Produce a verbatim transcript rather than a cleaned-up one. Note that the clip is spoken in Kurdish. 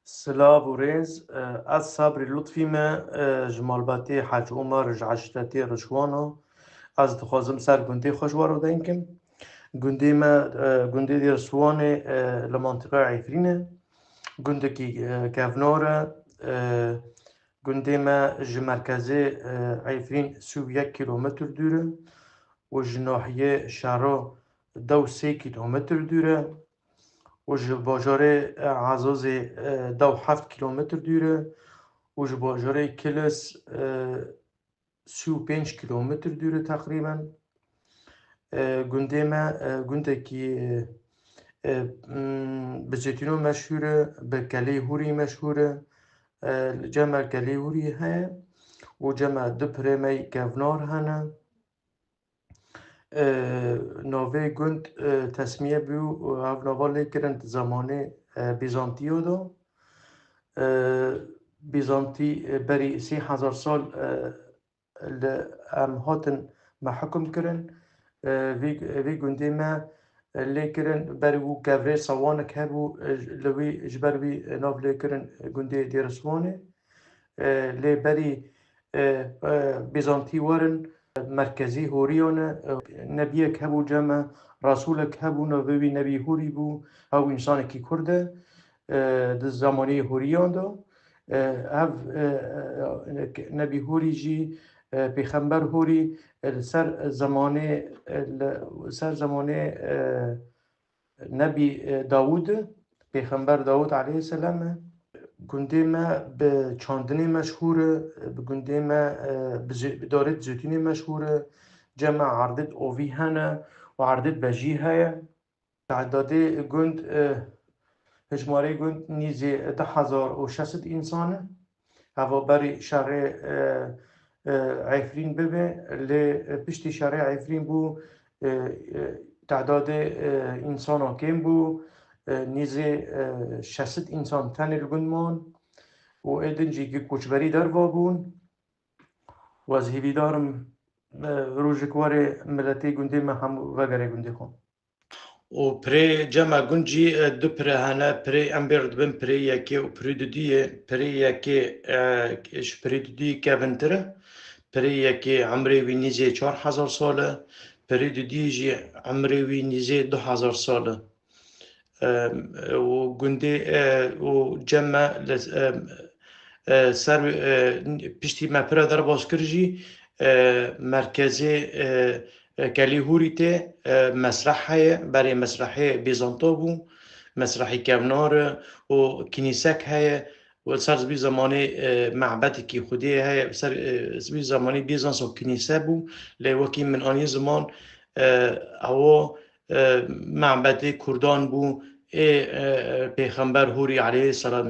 Silav û rêz. Ez Sabrî Lutfî me, ji malbatê Hec Omer ji Eşîretê Rişwano. Ez dixwazim ser gundê xwe ji we re deykim. Gundê me, gundê Dêrsiwanê, li mantiqa Efrîn e. Gundekî kevnar e. Gundê me ji merkezê Efrîn sî û yek kîlometr dûr e û ji nahiyê Şero dew sê kîlometr dûr e. û ji bajarê, e, Ezazê, e, dew heft kîlometr dûr e û ji bajarê Kilis, e, sî û pênc kîlometr dûr e teqrîben. E, gundê me, e, gundekî, e, e, m, bi zeytûno meşhûr e, bi kelê hûrî meşhûr e. E, cem me kelê hûrî heye û cem me du pirê me kevnar hene. E, navê gund, e, Tesmiye bû û ev nava lê kirin di zemanê, e, Bîzantiyo de. E, Bîzantî, e, berî sê hezar sal, e, li em hatin me hukum kirin. E, vî, vî gundê me, e, lê kirin berî û kevrê sewanek hebû, e, li wî, ji ber wî, e, nav lê kirin gundê Dêriswanê. E, lê berî, e, e, Bîzantî werin, e, merkezî horiyan e. E, nebiyek hebû cem me, resûlek hebû, navê wî Nebî Hûrî bû, ew însanekî Kurd e. E, di zemanê horiyan de, e, ev, e, e, Nebî Hûrî jî, e, pêxember Hûrî, e, li ser zemanê, e, li ser zemanê, e, Nebî, e, Dawûd e, pêxember Dawûd aleyhisselam e. Gundê me bi çandinê meşhûr e, bi gundê me, e, bi zê-, bi darê zeytûnê meşhûr e. Cem me erdê ovî hene û erdê bejî heye. Tedadê gund, e, hejmarê gund nîzê du hezar û şeş sed însan e. Heva berî şerê, e, e, Efrîn bibe, lê, e, piştî şerê Efrîn bû, e, e, tedadê, e, însana kêm bû, e, nîzê, e, şeş sed însan tenê li gund man û ê din jî koçberî derva bûn. Û ez hêvîdar im, e, rojek were miletê gundê me hemû vegere gundê xwe. Û pirê cem me gund jî, e, du pire hene. Pirê em bêr dibin pirê yekê û pirê dudiyê. Pirê yekê, e, ji pirê dudiyê kevintir e. Pirê yekê emrê wî nîzê çar hezar sal e. Pirê dudiyê jî emrê wî nîzê du hezar sal e. E, û gundê, e, û cem me li, e, e, ser, e, piştî me pire derbas kir jî, e, merkezê, e, e, Kelî Hûrî tê, e, mesreh heye, berê mesrehê Bîzanta bû, mesrehî kevnar e û kinîsek heye û ser vî zemanê, e, mebedekî Xwedê heye, ser, e, vî zemanê Bîzans û kinîse bû, lê wekî min anî ziman, e, ewa, e, mebedê Kurdan bû, ê, e, pêxember Hûrî aleyhisselam.